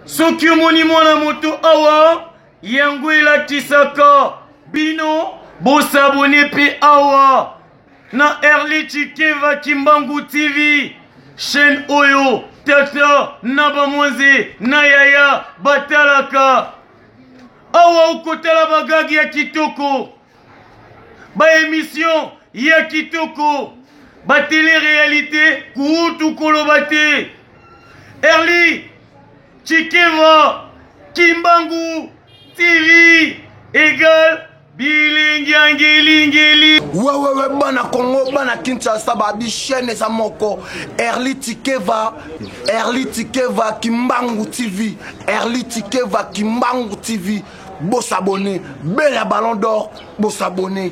Soki omoni mwana moto awa, yango elakisaka bino bosabone mpe awa na Erly Tshikeva Kimbangu TV, chaîne oyo tata na bamwanze na yaya batalaka. Awa okotala bagagi ya kitoko, ba emission ya kitoko, ba tele-réalité kutu koloba te. Erly Tshikeva Kimbangu TV égale bilengi ya ngelingeli. Wewewe bana Congo, bana Kinshasa, babi chaîne eza moko Erly Tshikeva, Erly Tshikeva Kimbangu TV, Erly Tshikeva Kimbangu TV. Bosabone, Bella Ballon d'Or, bosabone.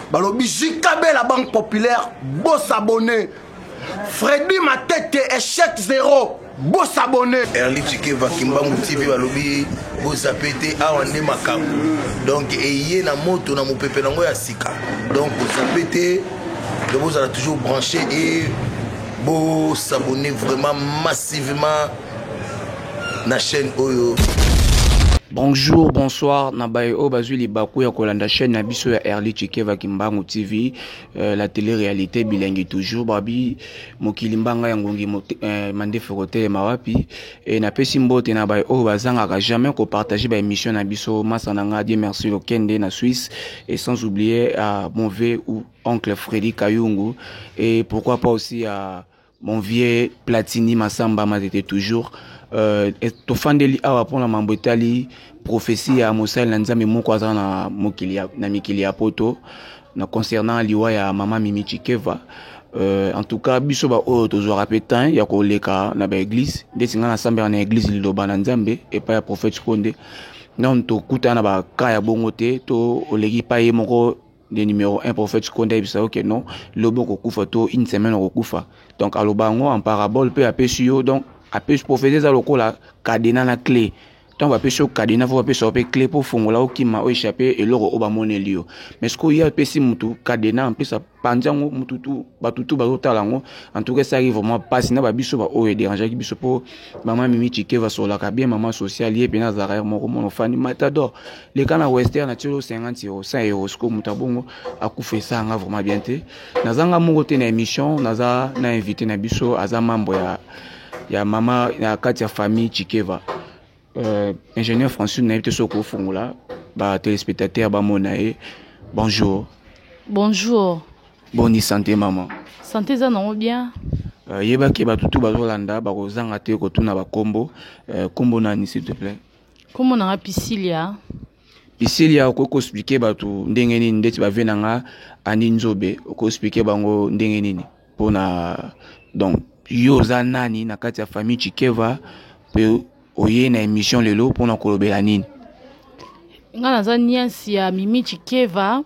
Balobi JKB la Banque Populaire, bosabone. Freddy Matete échec zéro. Bo s'abonner. Erly Tshikeva Kimbangu TV balobi bozape te awa nde makambo donc eye na moto na mopepe nango ya sika donc bozape te donc bozala toujours branché et bo s'abonner vraiment massivement na chaîne oyo. Bonjour, bonsoir, na baye oyo bazwi libaku ya kolanda chaîne na biso ya Erly Tshikeva Kimbangu TV, la télé-réalité bilengi toujours babi mokili mbanga ya ngongi mandefu kotelema wapi e napesi mbote na baye oyo bazangaka jamais kopartage ba émission na biso masa na nga Dieu merci Lokende na Suisse et sans oublier à mon vieux ou oncle Freddy Kayungu et pourquoi pas aussi à mon vieux Platini Massamba Matete toujours. Tofandeli awa mpona mambo etali prophétie ya mosali na Nzambe moko aza na mokili ya, na mikili ya poto na concernant liwa ya mama Mimi Tshikeva. En tout cas biso ba oyo tozwaka pe temps ya koleka na ba église ndeti nga nasambela na église liloba na Nzambe epai ya prophète Konde, non tokutana na ba cas ya bongo te, to oleki pa ye moko le numéro 1 prophète Konde ayebisa yo ke non lobi okokufa to une semaine okokufa. Donc aloba yango en parabole pe apesi yo, donc apesi prophétie eza lokola cadenas na clé. Tant bapesi yo cadenas, faut bapesa yo pe clé po fongola okima o échapper eloko oyo bamoneli yo. Mais ce que ye apesi mutu cadenas, en plus apanzi yango mutu tu, bato tu bazotala yango. En tout cas esalaki vraiment pasi na babiso ba oyo edérangeaki biso po mama Mimi Tshikeva asololaka bien, mama sociale ye pena azalaka ye moko mono fani matador leka na western na tielo 50 euros 100 euros siko moto abongo akufa esanga vraiment bien te. Nazanga moko te na émission, naza na invité na biso aza membre ya mama na kati ya famille Tshikeva. Ingénieur François nayebi te soki ofongola ba téléspectateurs bamona ye. Bonjour. Bonjour. Bonne santé maman. Santé eza nango bien. Yebaki bato tu bazolanda bakozanga te kotuna bakombo. Kombo nani s'il te plaît? Kombo nanga Pisilia. Pisilia, okoki koexplike bato ndenge nini ndeti bave na nga Ani Nzobe, okoki koexplike bango ndenge nini mpona donc yo oza nani na kati ya famille Tshikeva pe oye na émission lelo mpona kolobela nini? Nga naza nièce ya Mimi Tshikeva,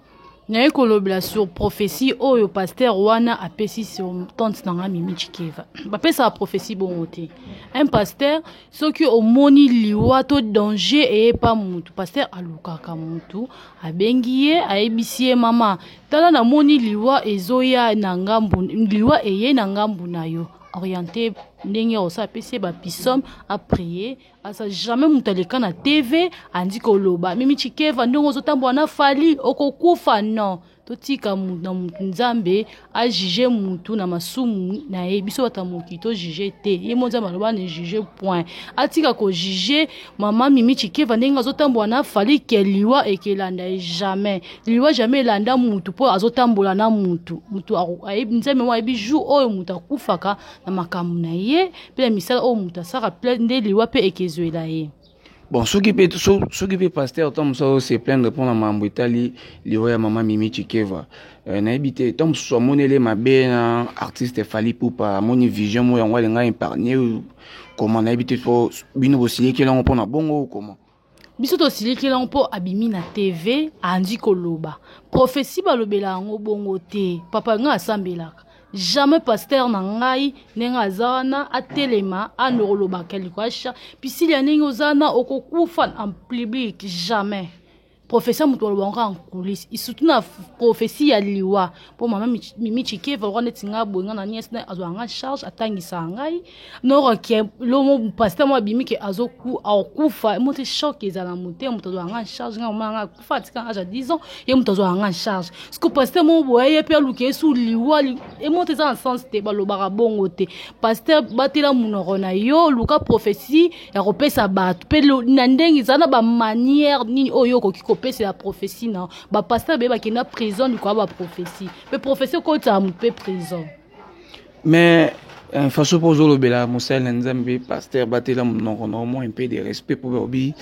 naye kolobela sur prophétie oyo pasteur wana apesi sur tante na nga Mimi Tshikeva. Bapesaka prophétie bongo te. Un pasteur soki omoni liwa to danger eyepa mutu, pasteur alukaka mutu, abengi ye, ayebisi ye mama, tala namoni liwa ezoya na ngambu, liwa eye na ngambu na yo. Orienté ndenge osala, apesi ye ba psaume, a prier. Asa jamais mutu aleka na TV andi koloba Mimi Tshikeva ndenge ozotambola na Fally okokufa. Non, totika mutu na mutu, Nzambe a juge mutu na masumu na ye, biso bato ya mokili to juge te. Ye mo Nzambe aloba ne juge point. Atika ko juge mama Mimi Tshikeva ndenge azotambola na Fally ke liwa ekelanda ye jamais. Liwa jamais elanda mutu po azotambola na mutu. Mutu ayebi, Nzambe mo ayebi jour oyo mutu akufaka na makambo na ye pe na misala oyo mutu asaka ple nde liwa pe ekezwela ye. Bon, soki pe, so, soki pe pasteur tant mosusu se plaindre mpona mambo etali liwa ya mama Mimi Tshikeva. Nayebi te, tant mosusu amoneli mabe na artiste Fally Ipupa, amoni vision moko yango alinga épargner ou comment, nayebi te, po bino bosilikeli yango mpona bongo ou comment? Biso tosilikeli yango mpo abimi na TV andi koloba prophétie balobela yango bongo te. Papa ngai asambelaka jamais pasteur na ngai ndenge aza wana atelema ando kolobaka likwasha Pisilia ndenge oza wana okokufa en public jamais. Prophétie ya moto baloba yango en coulisse, surtout na prophétie ya liwa. Mpo mama Mimi Tshikeva lokola neti ngai boye, ngai na nièce na azwaka ngai charge, atangisaka ngai. Nayoka ke lomo pasteur mo abimi ke akokufa, mo te choc ezala na motema. Moto azwaka ngai charge, ngai mama ngai akufa, atika age ya 10 ans, ye moto azwaka ngai charge. Siko pasteur moko boye ye mpe aluka ye su liwa, emo te, eza na sens te, balobaka bongo te. Pasteur, batela monoko na yo, luka prophétie ya kopesa bato mpe na ndenge eza na bamanière nini oyo okoki kopesela prophétie na bapasteur. Beye bakenda prison likolo ya baprophétie, mpe prophétie okotisa moto mpe prison. Mais façon mpo ozolobela mosali na Nzambe, pasteur batela monoko na mwa un peu de respect, mpo baobi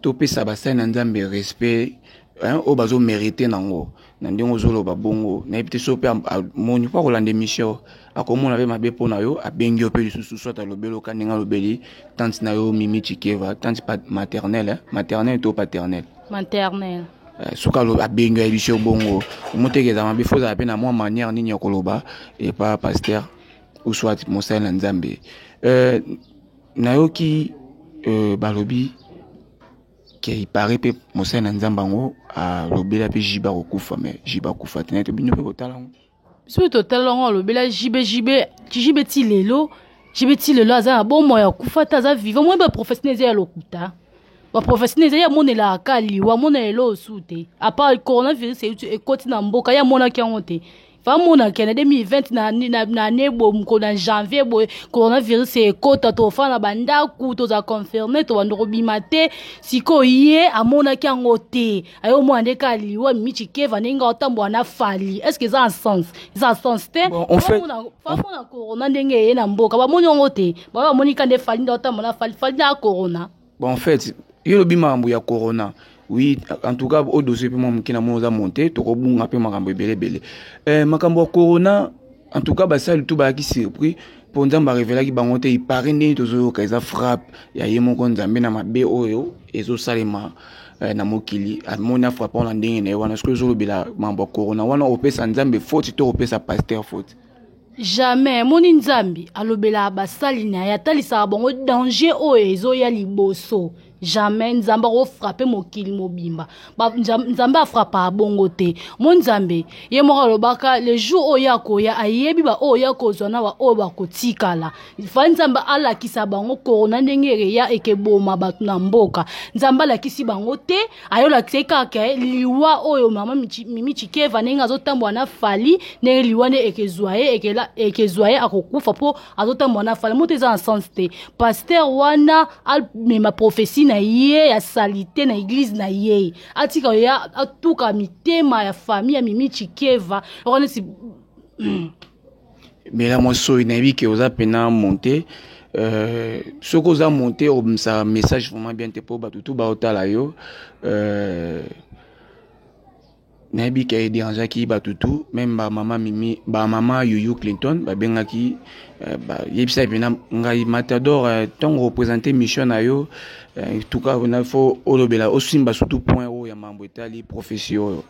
topesa basali na Nzambe respect oyo bazomérite nango. Na ndenge ozoloba bongo, nayebi te so mpe amoni mpo akolanda émission, akomona mpe mabe mpo na yo, abengi yo mpe lisusu, soit alobeli oka ndenge alobeli tante na yo Mimi Tshikeva, tante maternelle, maternelle to paternelle? Maternelle. Soki abengi, ayebisi yo bongo, omoteke eza mabe. Fo ozala mpe na mwa manière nini ya koloba epa pasteur ou soit mosali na Nzambe. Nayoki balobi ke ipare mpe mosali na Nzambe yango alobela mpe JB akokufa, mais JB akufa te. Naye bino mpe kotala yango. Biso totala yango, alobela JB. JB, JB ti lelo, JB ti lelo aza na bomoi, akufa te, aza vivant. Moi, baprophétie eza ya lokuta, baprophétie eza ye amonelaka ka liwa, amona lelo osu te. À part coronavirus euti ekoti na mboka, ye amonaki yango te. Famonaka na 2020 na année boye, mokolo na janvier boye, coronavirus ekota, tofanda na bandako, tozala confiné, tobanda kobima te. Sikoyo ye amonaki yango te, aye omona nde kaka liwa Mimi Tshikeva ndenge aotambola na Fally. Est ce que eza en sens? Eza en sens te. Bon, en fait, famona corona ndenge eye na mboka, bamoni yango te. Bango bamoni ka nde Fally nde aotambola na Fally, Fally na corona. Bon, en fait, yo lobi makambo ya corona, oui. En tout cas, oyo dossier mpe mwa moke na moni oza monte, tokobunga mpe makambo ebele ebele. Makambo ya corona, en tout cas basali tu bayaki surpris mpo Nzambe arevelaki bango te. Ipare ndenge tozoyoka, eza frappe ya ye moko Nzambe na mabe oyo ezosalema na mokili. Amoni afrappe wana ndenge na ye wana. Soki ozolobela makambo ya corona wana, opesa Nzambe faute to opesa pasteur faute? Jamais. Moni, Nzambe alobelaka basali na ye, atalisaka bango danger oyo ezoya liboso. Jamais Nzambe akofrappe mokili mobimba. Nzambe afrappaka bongo te. Mo Nzambe ye moko alobaka le jour oyo akoya, ayebi baoyo ya kozwa na baoyo bakotikala. Fa Nzambe alakisa bango corona ndenge ereya ekeboma bato na mboka. Nzambe alakisi bango te, ayolakisa ye kaka liwa oyo mama Mimi Tshikeva ndenge azotambola na Fally, ndenge liwa nde ekezwa ye, ekezwa ye, akokufa mpo azotambola na Fally. Moto eza na sens te. Pasteur wana amema prophétie na ye ya saleté na église na ye, atika ya atuka mitema ya famille ya Mimi Tshikeva oko neti. Mela mwa soyi. Nayebi ke oza mpena monte. Soki oza monte, obimisa message vraiment bien te mpo bato tu baotala yo. Nayebi ke edérangeaki bato tu, même bamama Mimi, bamama Yuyu Clinton babengaki, bayebisaki mpena ngai: "Matador, ntango représente mission na yo, en tout cas na faut olobela, osimba surtout point oyo ya mambo etali prophétie oyo."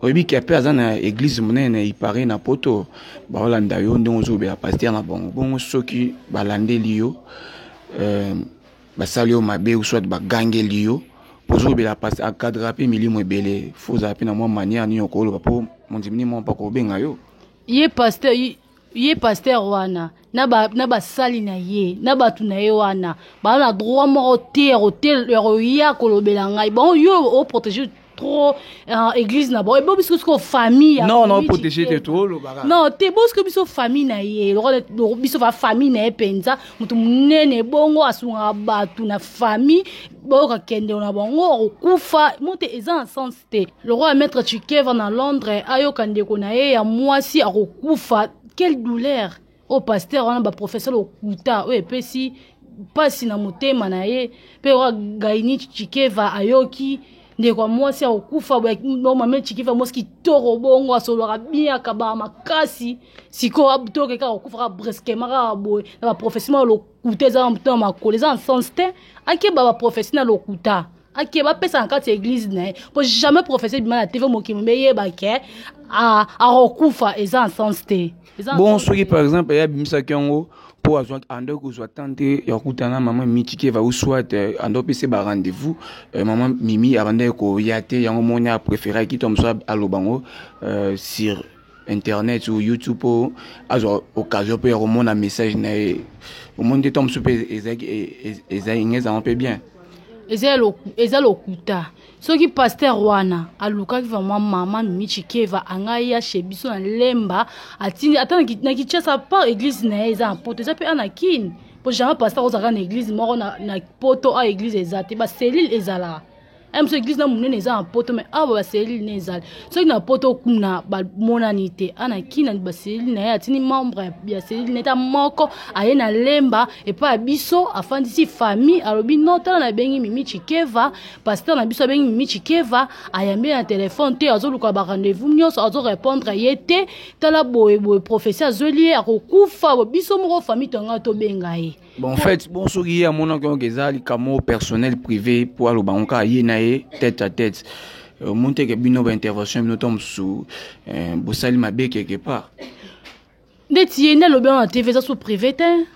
Oyebi ke mpe aza na église monene ipare na Poto, baolanda yo ndenge ozolobela pasteur na bango bongo. Soki balandeli yo, basali yo mabe ou soit bagangeli yo, ozolobela pasteur, akadra mpe milimo ebele. Fo ozala mpe na mwa manière nini okoloba mpo mondimi nini mwa mpaka obenga yo. Ye pasteur, ye pasteur wana na basali na ye na bato na ye wana, baza na droit moko te ya koya kolobela ngai. Bango yo oprotege trop église na bango, ebo biso siko famille. Non, non, protéger te, tolobaka. Non te, bosiko biso famille na ye, biso fa famille na ye mpenza, moto monene bongo asungaka bato na famille, bayoka kende na bango akokufa mo te, eza na sens te. Lokola maître Tshikeva na Londres ayoka ndeko na ye ya mwasi akokufa, quelle douleur oyo pasteur wana, baprofesseur lokuta oyo epesi mpasi na motema na ye. Mpe oyo Gaini Tshikeva ayoki ndeko ya mwasi akokufa, mame Tshikeva mwasi kitoko bongo, asololaka bien, akabaka makasi, sikoyo toke kaka kokufa kaka brusquement kaka boye na baprophétie moko lokuta eza na moto na makolo, eza na sens te. Akeba, baprophétie na lokuta akeba, apesa na kati ya église na ye, po jamais prophétie ebima na TV, mokili meyeba ke akokufa, eza na sens te. Bon, soki par exemple ye abimisaki yango. Mpo azwaki andaki kozwa temps te ya kokutana na mama Mimi Tshikeva ou soit euh, andaki kopesa ba rendez-vous euh, mama Mimi abandaki koya te, yango moni apréféraki to mosusu aloba yango euh, sur internet ou YouTube mpo azwa occasion mpe ya komona message na ye. Omoni te, to mosusu mpe ezalaki ezali ezalanga mpe bien. Eza lokuta. Soki pasteur wana alukaki vraiment mama Mimi Tshikeva, angai ya chez biso na Lemba, atindi ata na Kinshasa par église na ye eza na poto, eza mpe ana Kini, po jamais pasteur ozalaka na église moko na poto a église eza te, bacellule ezalaka. Aye mosu église na monene eza na poto, mais awa bacellule ne ezali. Soki na poto kuna bamonani te, ana Kini bacellule na ye, atindi membre ya cellule na ye ta moko aye na Lemba epai ya biso, afandisi famille, alobi: "Non, tala, nabengi Mimi Tshikeva, pasteur na biso abengi Mimi Tshikeva, ayambi na telefone te, azoluka barendez-vous nyonso, azorépondre ye te. Tala boye boye, prophétie azweli ye, akokufa." Biso moko famille tonga tobenga ye. Bon, en fait, bon, soki ye amonaki yango eza likambo personnel, privé, mpo aloba yango kaka ye na ye tête à tête, omoni teke bino baintervention bino to mosusu bosali mabe quelque part. Ndeti ye nde alobi yango na TV, eza so privé te.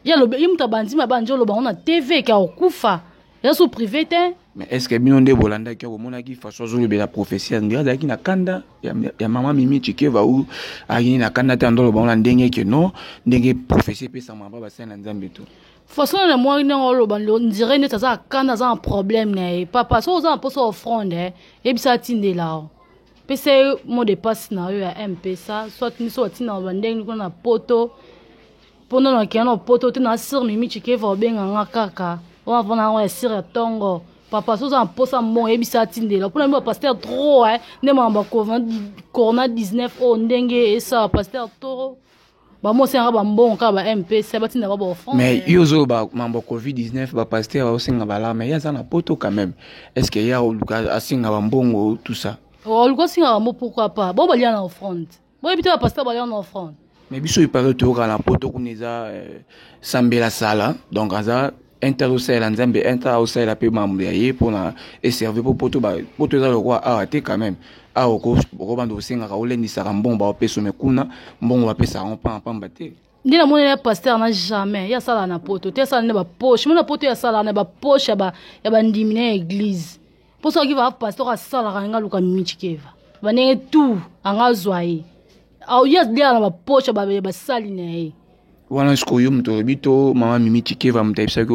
Ye alobi, ye moto abandi mabe, andi oloba yango na TV ke akokufa, eza so privé te. Mais est ce que bino nde bolandaki, bomonaki façon azolobela prophétie, ndenge azalaki na kanda ya mama Mimi Tshikeva, ou ayini na kanda te, ando aloba ngo na ndenge ke non, ndenge prophétie epesama ba basali na Nzambe to? Façon na mwa ndenge oloba, ndire neti aza na kanda, aza na problème na ye. Papa, soki oza na mposa offrande, yebisa atindela o, pesa ye mot de passe na yo ya M-Pesa, soit miso atinda bandenge kuna na poto, mpo nano akenda na poto te na sir Mimi Tshikeva, obenganga kaka wana mpona yango ya sir ya ntongo. Papa, so oza na mposa mbongo, yebisa atindela. Mpona mi bapasteur trop nde makambo ya corona 19 oyo, ndenge esala pasteur toro bamosengaka bambongo kaka ba M-Pesa, batinda ba baoffrande. Mais yo ozoloba mambo ya covid 19, bapasteur baosenga balarme, ye aza na poto quand même, est ce que ye aoluka asenga bambongo, tout ça? Oluka osenga bango, pourquoi pas? Bo balia na offrande, boyebi te, bapasteur balia na offrande. Mais biso epare toyoka na poto kuna eza sambela sala, donc aza inter osalela Nzambe, inter aosalela mpe mambo ya ye mpona eservi, mpo poto eza lokwa awa te quand même. Awa okobanda osengaka, olendisaka mbongo baopesa, me kuna mbongo bapesaka yango pamba pamba te. Nde namoni ya pasteur na jamais ye asalaka na poto te, asala nde bapoche mona poto, ye asalaka na bapoche ya bandimi na ya église, mpo soki va pasteur asalaka nga aluka Mimi Tshikeva bandenge tout anga azwa ye, ye aliaka na bapoche ya basali na ye. Wana sikoyo moto olobi to mama Mimi Tshikeva moto ayebisaki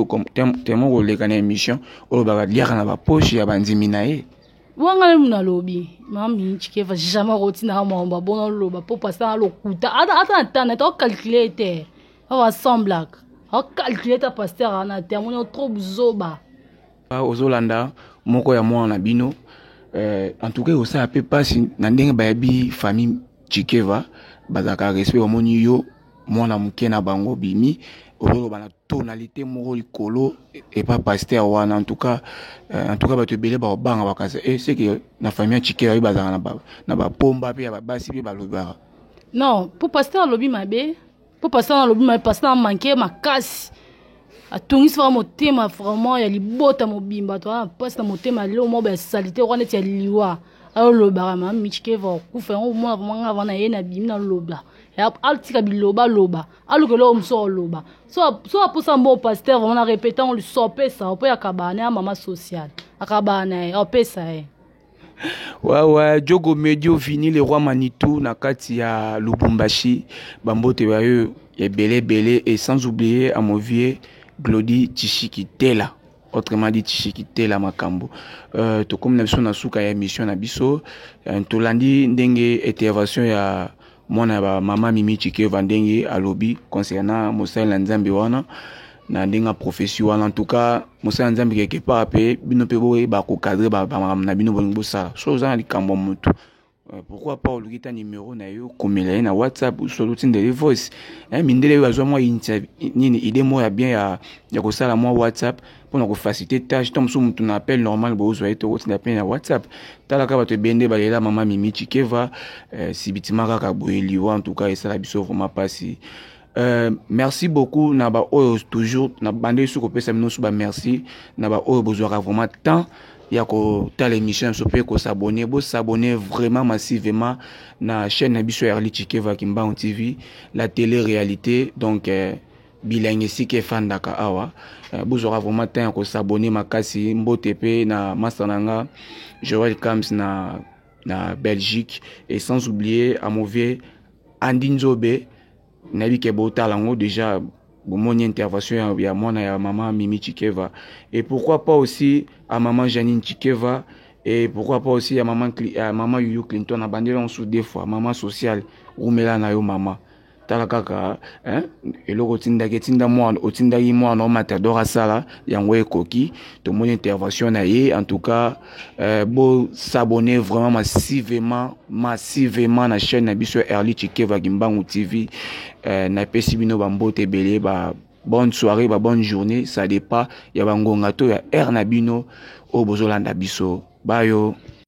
temo koleka na émission, olobaka liaka na bapoche ya bandimi na ye? Wanga nde nalobi, mama Mimi Tshikeva jamais akotinaka makambo abona oloba, mpo pasteur alokuta ata na tana te, aocalcule te, awa asemblaka aocalcule te. Pasteur ana te, amoni trop buzoba. Ozolanda moko ya mwana na bino, en tout cas ekosala mpe mpasi na ndenge bayebi famille Tshikeva bazalaka respect. Bamoni yo mwana moke na bango bimi, ozoloba na tonalité moko likolo epa pasteur wana. En tout cas bato ebele bakobanga, bakasa e seke na famille ya Tshikeva oyo bazalaka na bapomba mpe ya babasi mpe balobaka. Non, mpo pasteur alobi mabe, mpo pasteur alobi mabe, pasteur amanke makasi, atongisi faka motema vraiment ya libota mobimba. To wana mpasi na motema lelo moko ya saleté wana neti ya liwa alobaka mama Mimi Tshikeva okufa yango. Omona vraiment nga vana ye na bimi naloba, atika biloba aloba, aluka eloko mosusu oloba. So aposa mbo pasteur vraiment na répétant liso apesa mpo akabana na ya mama sociale, akabana na ye, apesa ye. Ouais, Diogo Medio Vini, le roi Manitou, na kati ya Lubumbashi, bambote bayo ebele ebele, et sans oublier à mon vieux Glody Tshishikitela, autrement dit Tshishikitela Makambo. Tokomi na biso na suka ya émission na biso. Tolandi ndenge intervention ya mwana ya bamama Mimi Tshikeva, ndenge alobi concernant mosali na Nzambe wana na ndenge ya prophétie wana. En tout cas mosali na Nzambe quelque part mpe bino mpe boyeba kocadrer bamakambo na bino bolingi bosala. So oza na likambo ya motu, pourquoi pas oluki ta numéro na yo, komela ye na WhatsApp, so otindeli voice. Mindele oyo bazwa mwa nini, idée moko ya bien ya kosala mwa WhatsApp mpona kofaciliter tâche. To mosusu motu na appel normal bozwa ye to kotinda mpe na WhatsApp. Talaka bato ebele nde balela mama Mimi Tshikeva sibitima kaka boye liwa. En tout cas esala biso vraiment mpasi. Merci beaucoup na baoyo toujours na bande so kopesa bino so bamerci, na baoyo bozwaka vraiment temps ya kotala émission na biso mpe kos'abonner. Bos'abonner vraiment massivement na chaîne na biso ya Erli Tshikeva Kimbangu TV, la télé réalité. Donc. Bilengi esika efandaka awa. Bozwaka vraiment temps ya kosabone makasi. Mbote mpe na masta na nga Joël Kams na Belgique, et sans oublier à mon vieux Andy Nzobe. Nayebi ke botala yango déjà, bomoni intervention ya mwana ya mama Mimi Tshikeva, et pourquoi pas aussi à maman Janine Tshikeva, et pourquoi pas aussi à maman Yuyu Clinton. Abandeli yango su deux fois, maman sociale, rumela na yo mama. Tala kaka, hein? Eloko otindaki, etinda mwana, otindaki mwana o matador asala yango, ekoki. Tomoni intervention na ye. En tout cas, bo s'abonner vraiment massivement, massivement na chaîne na biso Erli Tshikeva Kimbangu TV. Napesi bino bambote ebele, ba bonne soirée, ba bonne journée, ça dépend ya bangonga to ya air na bino oyo bozolanda biso. Bayo.